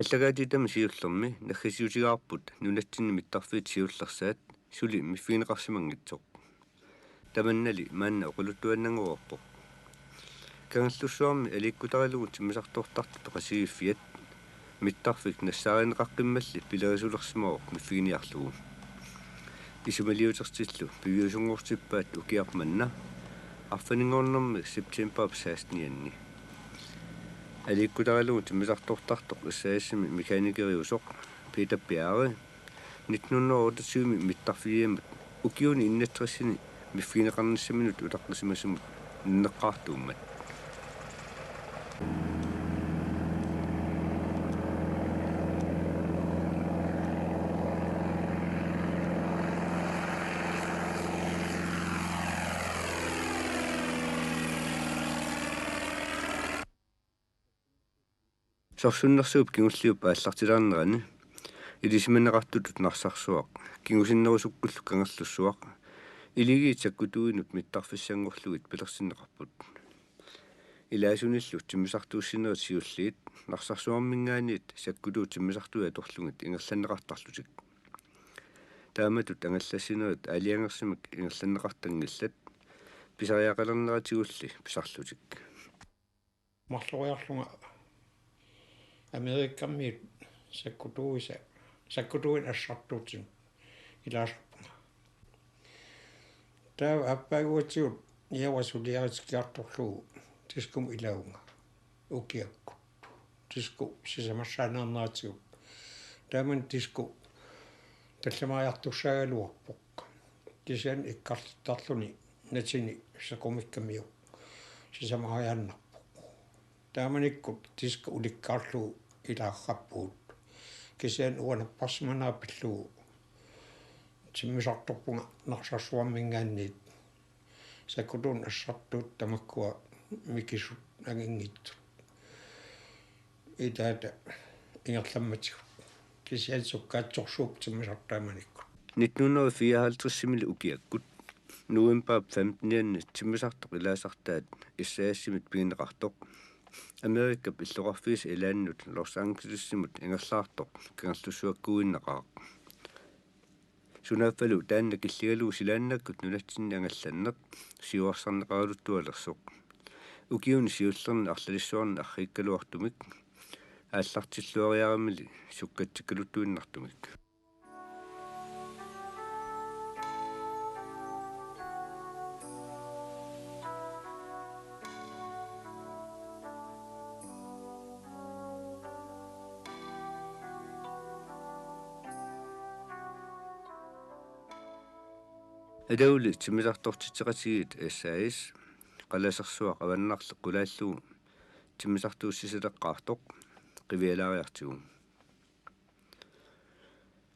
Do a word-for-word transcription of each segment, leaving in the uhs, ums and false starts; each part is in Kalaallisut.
Allagaatiitami siullermi naggasiutigaarput nunatsinni mittarfiit siullersaat suli miffigineqarsimanngitsoq. Tamannali maanna oqaluttuaannanngoreerpoq. Kangerlussuarmi aliikkutarilugu timmisartoortartut peqatigiiffiat mittarfik nassaarineqaqqimmalli pilerisulersimavoq miffiginiarlugu. Isumaliutertillu piviusunngortippaat ukiaq manna arfininngornermi septembarip sekstenianni. Aliikkutarilugu timmisartoortartoq S A S-imi mekanikeriusoq Peter Bjerre nitten hundrede og otteogtyve mittarfigiamut ukiuni enogtresini miffigineqarnissaminut utaqqisimasunut nunneqqaartuummat. Sorsunnersuup kingulliup aallartilaarnerani ilisimaneqartutut Narsarsuaq kingusinnerusukkullu Kangerlussuaq iligiit sakkutuuinut mittarfissanngorlugit pilersinneqarput. Ilaasunillu timmisartuussinerit siulliit Narsarsuarminngaanniit sakkutuut timmisartuit atorlugit ingerlanneqartarlutik. Taamatut angallassinerit aalajangersimik ingerlanneqartanngillat pisariaqalerneratigulli pisarlutik. Marloriarlunga Amerikamiut sakkutuuisa, sakkutuuinik assartuutinik ilaasarpunga. Taava aappaaguatigut Niua suliaritikkiartorlugu Diskomut ilaavunga ukiakkut. Disko sisamassaaneerneratigut. Taamani Disko tallimariartussaagaluarpoq. Kisianni ikkarlittarluni natini sequmikkamiuk sisamaariaannarpoq. Taamanikkut Disko ulikkaarlugu ilaarpugut. Kisianni uanga napparsimanera pillugu timmisartorpunga Narsarsuarminngaanniit sakkutuunik assartuut tamakkua mikisut anginngitsut. Itaata ingerlammatigut. Kisianni sukkaatsorsuupput timmisartoq taamanikkut. Nitten hundrede og fireoghalvtredsimilu ukiakkut novembarip femtenianni timmisartoq ilaasartaat S A S-imit pigineqartoq Amerikap illoqarfiisa ilaannut Los Angelesimut ingerlaartoq Kangerlussuakkuuinnaqaaq. Sunaaffalu taanna killigalugu silaannakkut nunatsinni angallanneq siuarsarneqaraluttualersoq. Ukiuni siullerni arlalissuarni arriikkaluartumik aallartilluariaramili sukkatsikkaluttuinnartumik. Atauli timmisartortitseqatigiit S A S Qalasersuaq Avannarli qulaallugu timmisartuussisaleqqaartoq qivialaariartigu.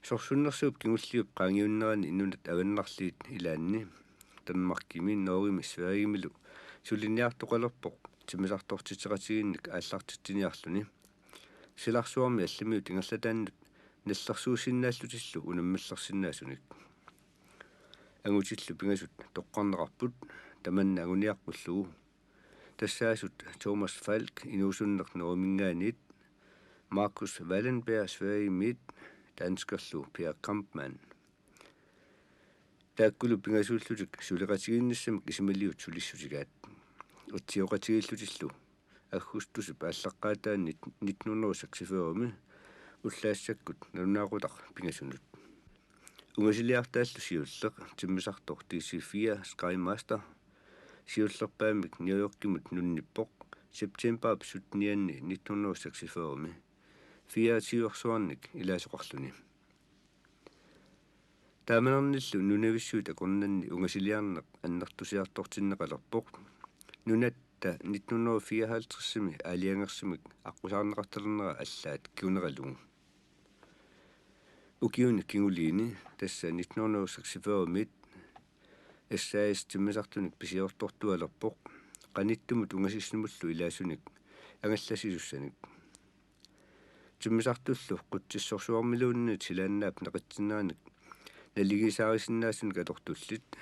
Sorsunnersuup kingulliup qaangiunnerani nunat avannarliit ilaanni Danmarkimi, Norgemi Sverigemilu suliniartoqalerpoq timmisartortitseqatigiinnik aallartitsiniarluni. Silarsuarmi allamiut ingerlataannut nallersuussinnaallutillu unammillersinnaasunik. Angutillu pingasut toqqarneqarput tamanna anguniaqqullugu. Tassaasut Thomas Falk inuusunneq Norgeminngaanniit, Marcus Wallenberg Sverigemiit, danskerlu Per Kampmann. Taakkulu pingasuullutik suleqatigiinnissamik isumaliut sulissutigaat. Atsioqatigiillutillu aggustusip aallaqqaataani nitten hundrede og seksogfyrremi ullaassakkut nalunaaqutaq pingasunut. Ungasiliartaallu siulleq timmisartoq D C fire Skymaster siullerpaamik New Yorkimut nunnippoq septembarip syttenianni nitten hundrede og seksogfyrremi fireogtyversuarnik ilaasoqarluni. Taamanernilu nunavissuit akornanni ungasiliarneq annertusiartortinneqalerpoq. Nunatta nitten hundrede og fireoghalvtredsimi aalajangersimik aqqusaarneqartalernera allaat kinguneralugu. Ukiuni kinguliini, tassa nitten hundrede og seksogfyrremiit, S A S timmisartunik pisiortortualerpoq qanittumut ungasissimullu ilaasunik angallassisussanik. Timmisartullu Qutsissorsuarmiluunniit silaannaap neqitsinneranik naligiisaarisinnaasunik atortullit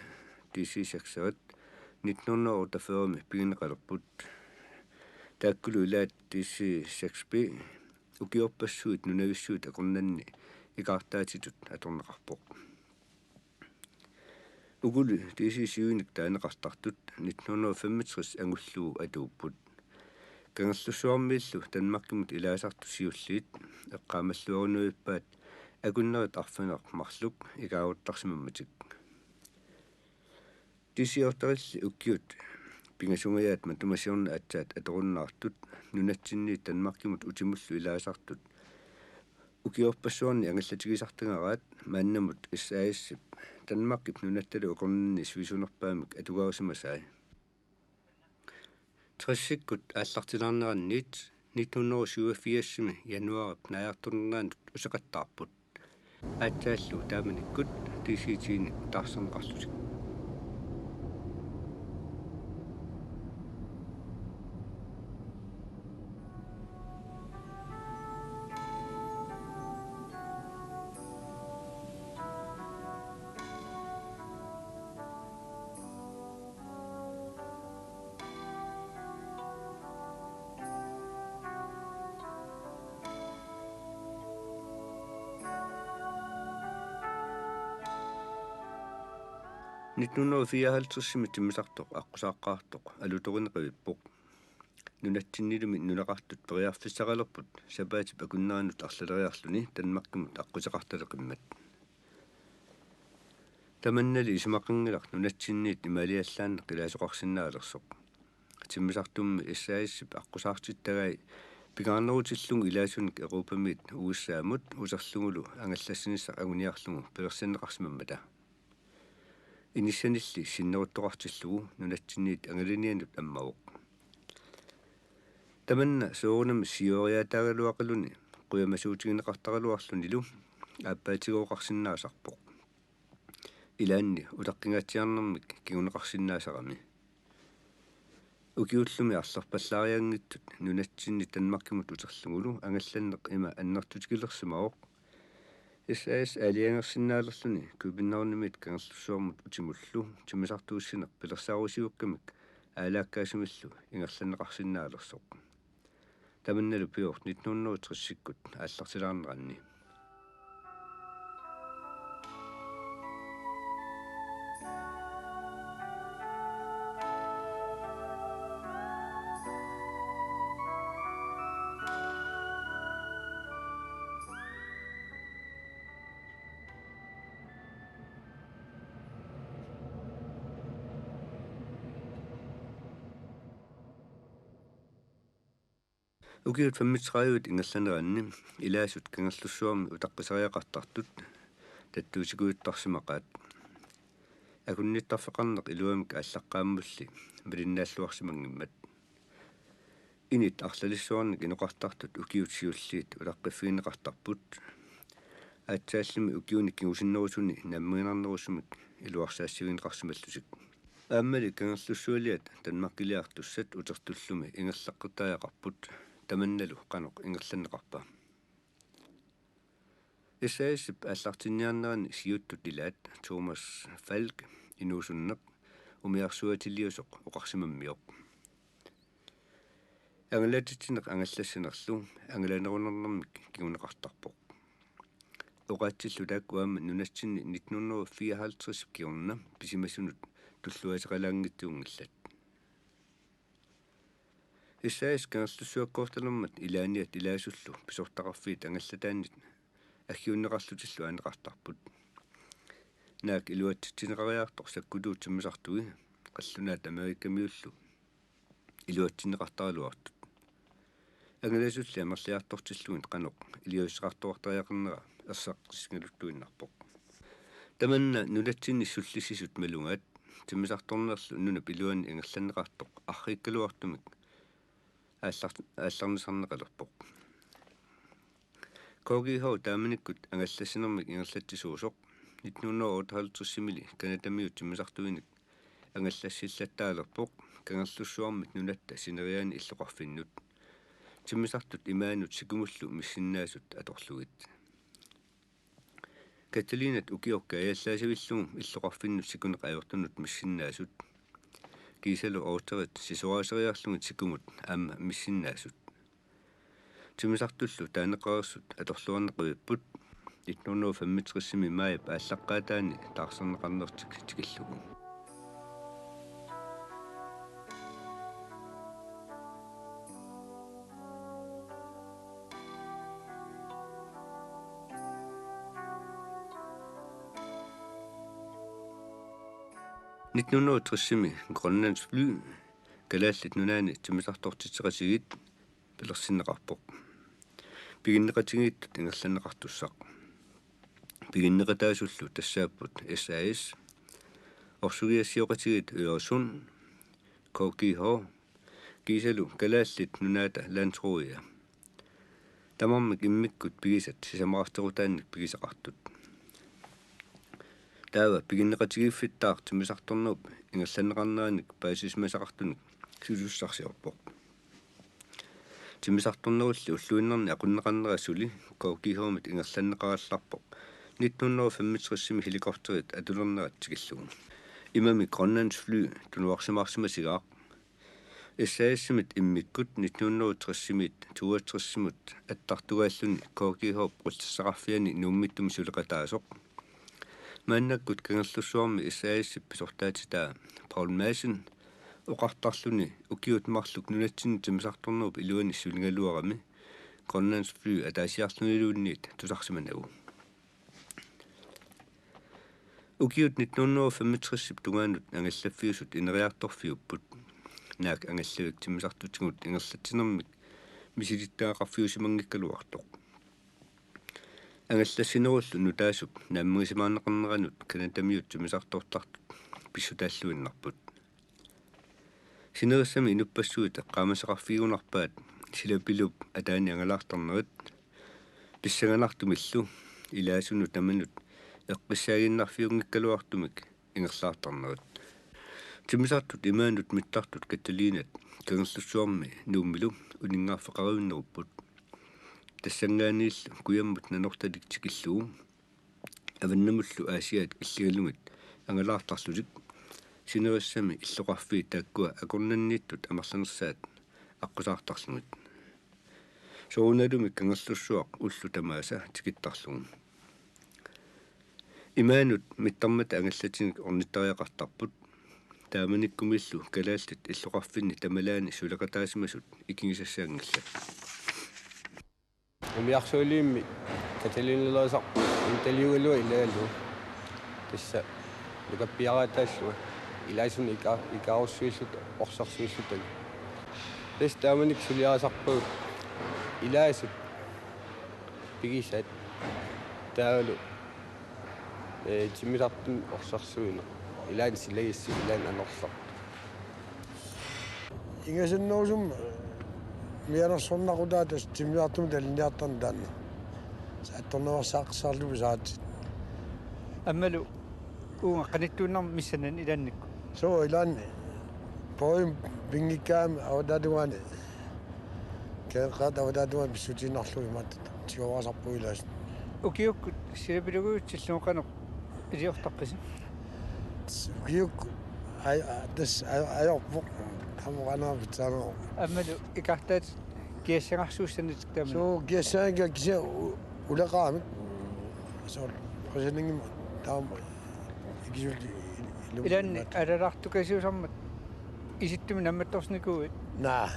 D C sekserit nitten hundrede og otteogfyrremi pigineqalerput. Taakkulu ilaat D C seks B, ukiorpassuit nunavissuit akornanni ikaartaatitut atorneqarpoq. Ukulu D C syvinik taaneqartartut nitten hundrede femogtres angullugu atuupput. Kangerlussuarmiillu Danmarkimut ilaasartut siulliit eqqaamalluarunuippaat akunnerit arfineq-marluk ikaaruttarsimammatik. D C otteoghalvtredsilli ukiut pingasungajaat matuma siorna aatsaat atorunnaartut nunatsinniit Danmarkimut utimullu ilaasartut ukiorpassuarni angallatigisartagaraat maannamut S A S-ip Danmarkip nunattalu akornanni sivisunerpaamik atugaarusimasai. Tressikkut aallartilaarnerannit nitten hundrede syvogfirsimi januaarip naajartornerannut useqattaarput. Aatsaallu taamanikkut D C-tiinik taarserneqarlutik. Nitten hundrede fireoghalvtredsimi timmisartoq aqqusaaqqaartoq alutorineqavippoq. Nunatsinnilumi nunaqartut periarfissaqalerput sapaatip akunneranut arlaleriarluni Danmarkimut aqquseqartaleqimmat. Tamannali isumaqanngilaq nunatsinniit imaaliallaannaq ilaasoqarsinnaalersoq. Timmisartummi S A S-ip aqqusaartittagai pingaarnerutillugu ilaasunik Europamiit U S A-mut uterlugulu angallassinissaq anguniarlugu pilersinneqarsimammata. Inissanilli sinneruttoqartillugu nunatsinniit angalanianut ammavoq. Tamanna soorunami siuariaataagaluaqaluni qujamasuutigineqartaraluarlunilu aappaatigooqarsinnaasarpoq. Ilaanni utaqqingaatsiarnermik kinguneqarsinnaasarami. Ukiullumi arlerpallaarianngitsut nunatsinni Danmarkimut uterlugulu angallanneq ima annertutigilersimavoq. S A S aalajangersinnaalerluni Københavnimiit Kangerlussuarmut utimullu timmisartuussineq pilersaarusiukkamik aalaakkaasumillu ingerlanneqarsinnaalersoq. Tamannalu pivoq nitten hundrede tressikkut aallartilaarneranni. Ukiut femogtredive ingerlaneranni ilaasut Kangerlussuarmi utaqqisariaqartartut tattuutikujuttarsimaqaat. Akunnittarfeqarneq iluamik aallaqqaammulli malinnaalluarsimanngimmat. Init arlalissuarnik inoqartartut ukiut siulliit utaqqiffigineqartarput. Aatsaallumi ukiuni kingusinnerusuni nammineernerusumik iluarsaassivigineqarsimallutik. Aammali Kangerlussualiat Danmarkiliartussat utertullumi ingerlaqqertariaqarput, tamannalu qanoq ingerlanneqarpa? S A S-ip aallartinniarnerani siuttut ilaat Thomas Falk, inuusunneq, umiarsuatiliusoq oqarsimammioq. Angalatitsineq angallassinerlu angalanerunarnermik kinguneqartarpoq. Oqaatsillu taakku aamma nunatsinni nitten hundrede fireoghalvtreds kingorna pisimasunut tulluaseqalaanngitsuunngillat. S A S Kangerlussuakkoortalermat ilaaniat ilaasullu pisortaqarfiit angallataannit aggiunneqarlutillu aaneqartarput. Naak iluatsitsineqariartoq sakkutuut timmisartui qallunaat Amerikamiullu iluatsinneqartaraluartut. Angalasulli amerliartortillugit qanoq iliuuseqartoqartariaqarnera erseqqissingaluttuinnarpoq. Tamanna nunatsinni sullissisut malugaat timmisartornerlu nunap iluani ingerlanneqartoq arriikkaluartumik aallar-, aallarnisarneqalerpoq. K G H taamanikkut angallassinermik ingerlatsisuusoq nitten hundrede otteoghalvtredsimili Canadamiut timmisartuinik angallassillattaalerpoq Kangerlussuarmit nunatta sineriaani illoqarfinnut. Timmisartut imaanut sikumullu missinnaasut atorlugit. Katalinat ukioq kaajallaassavillugu illoqarfinnut sikuneq ajortunut missinnaasut. Kiisalu orterit sisoraaseriarlugit sikumut aamma missinnaasut. Timmisartullu taaneqareersut atorluarneq qivipput nitten hundrede femogtresimi maajip aallaqqaataani taarserneqarnertik tikillugu. Nitten hundrede og tresimi Grønlands Fly Kalaallit Nunaanni timmisartortitseqatigiit pilersinneqarpoq. Piginneqatigiittut ingerlanneqartussaq. Piginneqataasullu tassaapput S A S, Orsugiassioqatigiit Øresund, K G H, kiisalu Kalaallit Nunaata Landsrådia. Tamarmik immikkut pigisat sisamaqarterutaannik pigisaqartut. Taava piginneqatigiiffittaaq timmisartornerup ingerlanneqarneranik paasisimasaqartunik sisussarsiorpoq. Timmisartornerulli ulluinnarni aqunneqarnera suli K G H-mit ingerlanneqarallarpoq nitten hundrede og femogtresimi helikopterit atulernerat tikillugu. Imami Grønlands Fly tunuarsimaarsimasigaaq. S A S-imit immikkut nitten hundrede og tres-imiit toogtres-imut attartugaalluni K G H-p qullissaqarfiani Nuummittumi suleqataasoq. Maannakkut Kangerlussuarmi S A S-ip pisortaatitaa Paul Madsen oqartarluni ukiut marluk nunatsinni timmisartornerup iluani suligaluarami Grønlands Fly ataasiarluniluunniit tusarsimanagu. Ukiut nitten hundrede og femogtres-ip tungaanut angallaffiusut ineriartorfiupput. Naak angallavik timmisartutigut ingerlatsinermik misilittagaqarfiusimanngikkaluartoq. Angallassinerullu nutaasup naammagisimaarneqarneranut Canadamiut timmisartortartut pissutaalluinnarput. Sinerissami inuppassuit eqqaamasaqarfigigunarpaat silapiluup ataani angalaartarnerit pissanganartumillu ilaasunut tamanut eqqissaaginnarfiunngikkaluartumik ingerlaartarnerit. Timmisartut imaanut mittartut Katalinat Kangerlussuarmi Nuummilu uninngaarfeqaruinnerupput. Tassanngaanniillu kujammut Nanortalik tikillugu avannamullu Aasiaat killingalugit angalaartarlutik sinerissami illoqarfiit taakkua akornanniittut amerlanersaat aqqusaartarlugit. Soorunalumi Kangerlussuaq ullut tamaasa tikittarlugu. Imaanut mittarmata angallatinik ornittariaqartarput. Taamanikkumiillu kalaallit illoqarfinni tamalaani suleqataasimasut ikigisassaanngillat. Umiarsualiimmi Katalinalerisarput interviewgaluaq ilagalugu. Tassa nukappiaraataallunga ilaasuni ika-, ikaarussuilluta orsarsuillutalu. Tassa taamanikkut suliarisarpagut ilaasut pigisaat taavalu, ee, timmisartunik orsarsuineq. Ilaanni silagissuseq, ilaanni anorlerpoq. Ingasannerusumik mianersornaqutaat tassa timmisartumik talinniartarneq taanna. Saattornaveersaaqqissaarlugu saat. Aammalu uunga qanittuinnarmik missaani ilaannikkut. Suu, ilaanni. Poim pinngikkaami avataatungaani. Keeqqaat avataatungaani pissutiinnarlugu imaattoq. Tigooraasarpugut ilaasut. Ukiukkut silapilugujuit sillugu qanoq iliortarpisi? Ukiukkut aj-, a-, tassa aj-, ajorpoq. Taama qanoq pitsaaneruvoq. Aammalu ikaartaat kiassagarsuussanik taamani. Suu, kiassagaa kisianni u-, uleqaramik. Suu, qosaningima taama ikisulli ilu-. Ilaanni imaat. Alalaartukasiusarmat isittumi nammattorsinikuuit? Naa.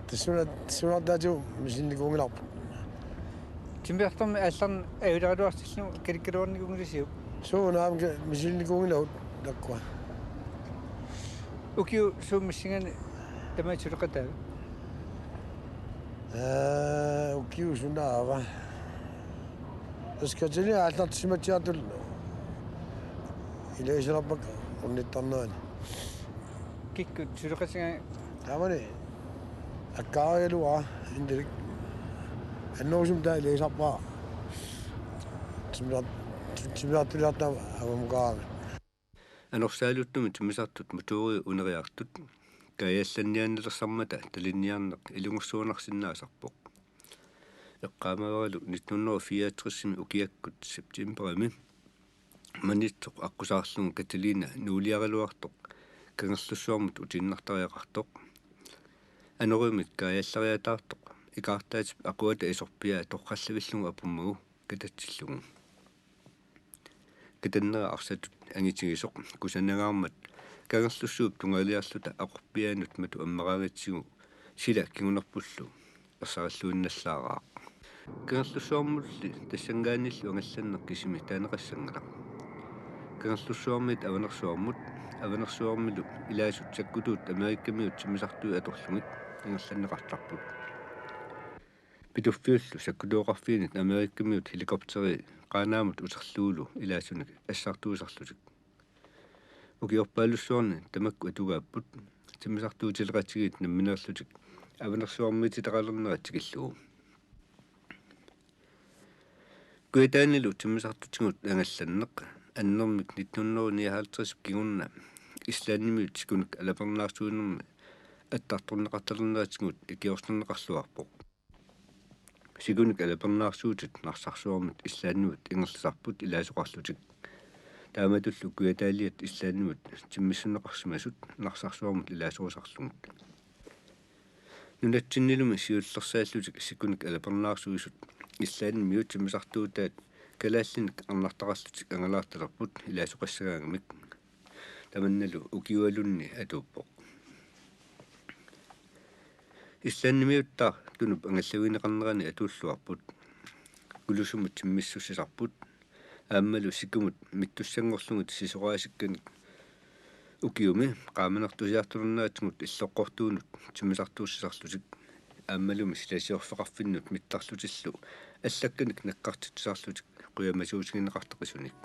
Tassuuna, tassuuna taatigut misilinnikuunngilarput. Timmisartormi aallarneq ajuleraluartillugu kalikkaluarnikuunngilisiuk? Suu, naamik misilinnikuunngilagut taakkua. Ukiut suut missingaanni tamaasa suleqataavit? Ee, ukiut sunaava? Tassa Katalinat aallartissimatsiartut ilagisalerpakka ornittarnerani. Kikkut suleqatigaat? Taamani akkaarigaluara indilik. Annerusumik taava ilagisarpara. Timmisar-, timmisartuliartaramik avamukaarami. Anorsaaluttumik timmisartut motooriup uneriartut kaajallanniaannalersarmata talinniarneq ilungersuanarsinnaasarpoq. Eqqaamavaralu nitten hundrede og fireogtres-imi ukiakkut septemberimi Maniitsoq aqqusaarlugu Catalina nuuliaraluartoq Kangerlussuarmut utiinnartariaqartoq. Anorimit kaajallariataartoq Ikaartaatip aquata isorpiaa torrallavillugu apummagu katatsillugu. Katannera arsatut angitigisoq kusanangaarmat Kangerlussuup tungaaliarluta aquppiaanut matu ammaraangatsigu sila kingunerpullu ersarilluinnallaaraaq. Kangerlussuarmulli tassanngaannillu angallanneq kisimi taaneqassanngilaq. Kangerlussuarmiit Avanersuarmut, Avanersuarmilu ilaasut sakkutuut Amerikamiut timmisartuit atorlugit ingerlanneqartarput. Pituffiullu sakkutooqarfiinit Amerikamiut helikopteri Qaanaamut uterlugulu ilaasunik assartuusarlutik. Ukiorpaalussuarni tamakku atugaapput timmisartuutileqatigiit nammineerlutik Avanersuarmiititaqalernerat tikillugu. Kujataanilu timmisartutigut angallanneq annermik nitten hundrede nioghalvtreds kingorna Islandimiut sikunik alapernaarsuinermi attartorneqartalerneratigut ikiorserneqarluarpoq. Sikunik alapernaarsuutit Narsarsuarmit Islandimut ingerlasarput ilaasoqarlutik. Taamatullu kujataaliat Islandimut timmissunneqarsimasut Narsarsuarmut ilaasorusarlugit. Nunatsinnilumi siullersaallutik sikunik alapernaarsuisut Islandimiut timmisartuutaat kalaallinik arnartaqarlutik angalaartalerput ilaasoqassagaangamik. Tamannalu ukiualunni atuuppoq. Islandimiuttaaq Tunup angallavigineqarnerani atuulluarput. Kulusumut timmissussisarput. Aammalu sikumut mittussanngorlugit sisoraasikkanik ukiumi qaamanertusiartulerneratigut illoqqortuunut timmisartuussisarlutik. Aammalumi silasiorfeqarfinnut mittarlutillu allakkanik nakkartitsisarlutik qujamasuutigineqartaqisunik.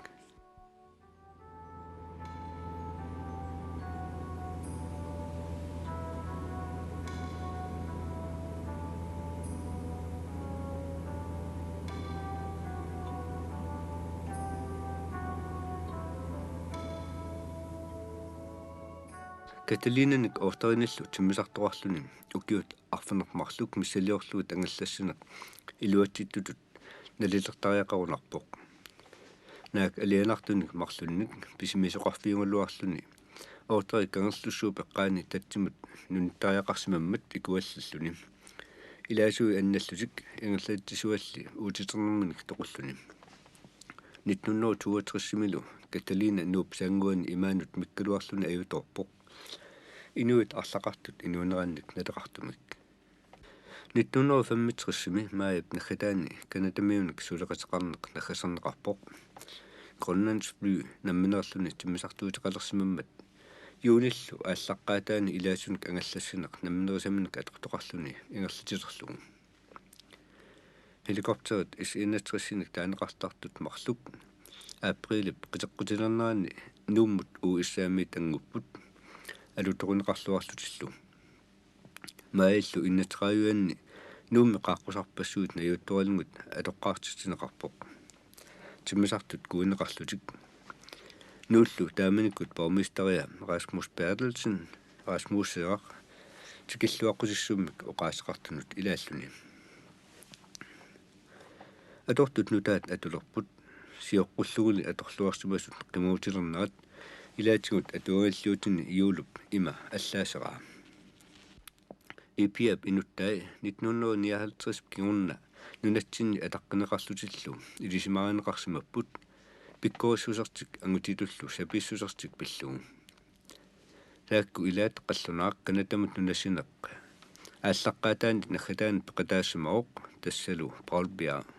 Katalinanik Ooterinillu timmisartoqarluni ukiut arfineq-marluk missiliorlugit angallassineq iluatsitsitut nalilertariaqarunarpoq. Naak alianartunik marlunnik pisimisoqarfiugaluarluni Ooteri Kangerlussuup eqqaani tatsimut nunittariaqarsimammat ikuallalluni. Ilaasui annallutik ingerlatsisualli uutiternerminik toqulluni. Nitten hundrede toogtresimilu Katalina Nuup saannguani imaanut mikkaluarluni ajutoorpoq. Inuit arlaqartut inuunerannik naleqartumik. Nitten hundrede femogtresimi maajip naggataani Canadamiunik suleqateqarneq naggaserneqarpoq. Grønlandsfly nammineerluni timmisartuuteqalersimammat juunillu aallaqqaataani ilaasunik angallassineq namminerisaminik atortoqarluni ingerlatilerlugu. Helikopterit S enogtresinik taaneqartartut marluk aprilip qiteqqutilernerani Nuummut U S A-miit angupput alutorineqarluarlutillu. Maajillu enogtredive-anni Nuummi qaaqqusarpassuit najuuttoralugit atoqqaartitsineqarpoq. Timmisartut kuineqarlutik. Nuullu taamanikkut borgmesteria Rasmus Berthelsen, Rasmus Seerak, tikilluaqqusissummik oqaaseqartunut ilaalluni. Atortut nutaat atulerput, sioqqulluguli atorluarsimasut qimuutilernerat ilaatigut atuagalliutini juulup ima allaaseraa. Ipiap inuttai nitten hundrede nioghalvtreds kingorna nunatsinni ataqqineqarlutillu ilisimaarineqarsimapput pikkorissusertik angutitullu sapiissusertik pillugu. Taakku ilaat qallunaaq Canadamut nunasineq aallaqqaataani naggataanut peqataassimavoq, tassalu Paul Bjerre.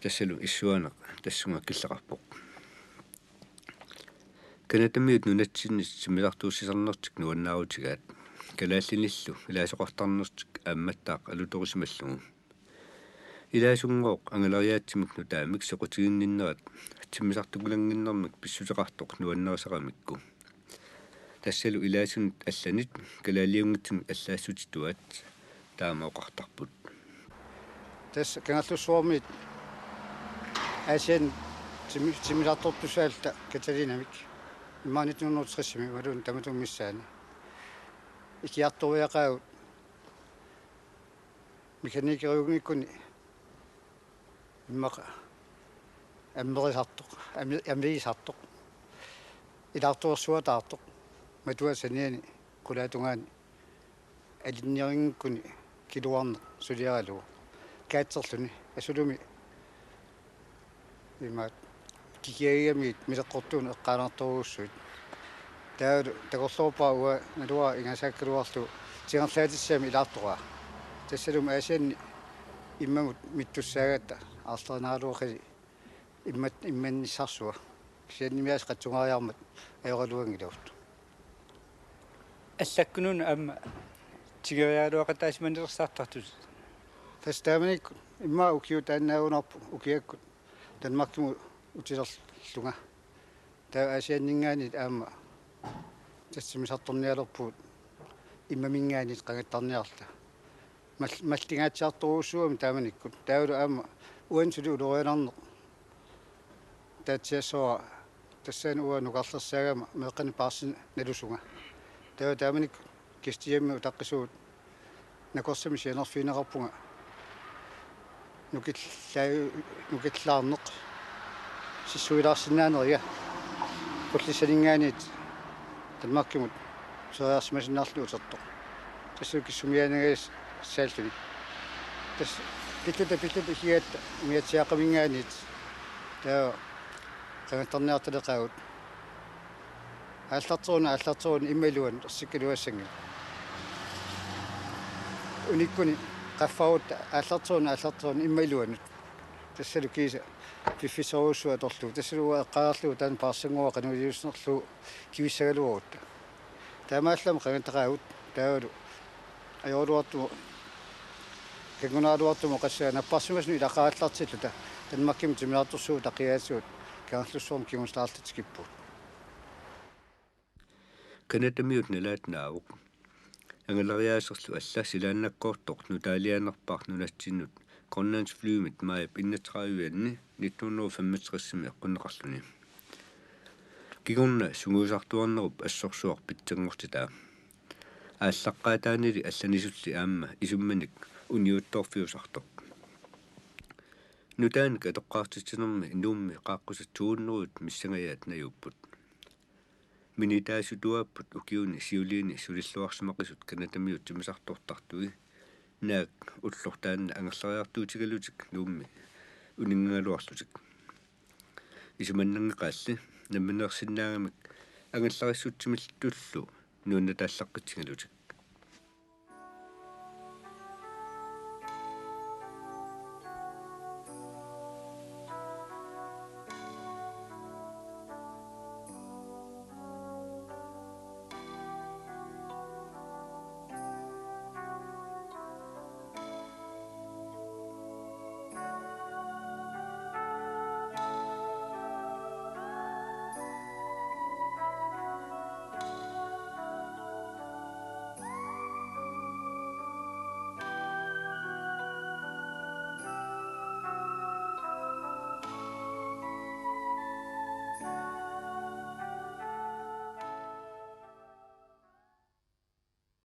Tassalu issuaaneq tassunga killeqarpoq. Canadamiut nunatsinni timmisartuussisarnertik nuannaarutigaat, kalaallinillu ilaasoqartarnertik aammattaaq alutorisimallugu. Ilaasunngooq angalariaatsimik nutaamik soqutiginninnerat timmisartukulannginnermik pissuseqartoq nuannarisaramikku. Tassalu ilaasunit allanit kalaaliunngitsunit allaassutituaat taama oqartarput. Tassa Kangerlussuarmiit Aasianni timmi-, timmisartortussaalluta Katalinamik. Immaqa nitten hundrede tres-imi imaluunniit tamatuma missaani. Ikiartoriaqaagut mekanikeriunngikkuni immaqa ammerisartoq, ami-, amigisartoq, ilaartorsuataartoq, matualu saniani qulaatungaani alinniarinngikkuni kiluarneq suliaralugu kaatserluni asulumi ima kikiagigamigit mileqqortuunut eqqaanartorujussuit. Taavalu takorloorpara uanga naluara ingasaakkaluarlugu tingerlaatissami ilaartoraa. Tassalumi Aasianni immamut mittussaagatta aarlerinaraluaqili immat immannissarsua. Kisiannimi aasiit qatsungaariarmat ajoraluanngilagut. Allakkununa aamma tigoriaraluaqataasimaneriartartut. Tassa taamanikkut immaqa ukiut taannaagunarput ukiakkut Danmarkimut utilerlunga. Taava Aasianninngaanniit aamma tassa timmisartornialerpugut immaminngaanniit qangattarniarluta. Mal-, mallingaatsiartorujussuugami taamanikkut. Taavalu aamma uani suli ulorianarneq taatsiassavara tassaana uanga nukarlersaagama meeqqanik paarsineq nalusunga. Taava taamanikkut gæstehjemimi utaqqisugut nakorsamik sianerfigineqarpunga nukillaa-, nukillaarneq sissuilaarsinnaaneriga Qullissaninngaanniit Danmarkimut tusariarsimasinnaalluni utertoq. Tassa kissumiaannangajassaallutik. Tassa pilluta pilluta ikigatta umiatsiaaqqaminngaanniit taava qangattarniartaleqaagut. Aallarteruna, aallarteruna immaqa iluanut ersikkaluassanngilaq. Unikkuni qaffarutta aallarteruna, aallarteruna immaqa iluanut. Tassalu kiisa piffissarujussuaq atorlugu. Tassalu uanga eqqaalerlugu taanna paarsannguaq qanoq iliussanerlugu kivissagaluarutta. Taamaallaat qangattaqaagut taavalu ajoraluartumik kanngunaraluartumik oqassaga napparsimasunut ilaqarallartilluta Danmarkimi timmisartorsuup utaqqigaatsigut Kangerlussuarmi kingusalaarluta tikippugut. Canadamiut nalaat naavoq. Angalariaaserlu alla silaannakkoortoq nutaalianerpaaq nunatsinnut Grønlandsflymit maajip enogtredive-anni nitten hundrede og femogtres-imi eqqunneqarluni. Kingorna sungiusartuarnerup assorsuaq pitsanngortitaa. Aallaqqaataanili allanisulli aamma isummanik uniuttoorfiusartoq. Nutaanik atoqqaartitsinermi Nuummi qaaqqusat to hundrede missangajaat najuupput. Minitaasutuaapput ukiuni siuliini sulilluarsimaqisut Canadamiut timmisartortartui. Naak ulloq taanna angerlariartuutigalutik Nuummi uninngagaluarlutik. Isumannanngeqaalli nammineersinnaagamik angallarissutsimillutillu nuannataallaqqittigalutik.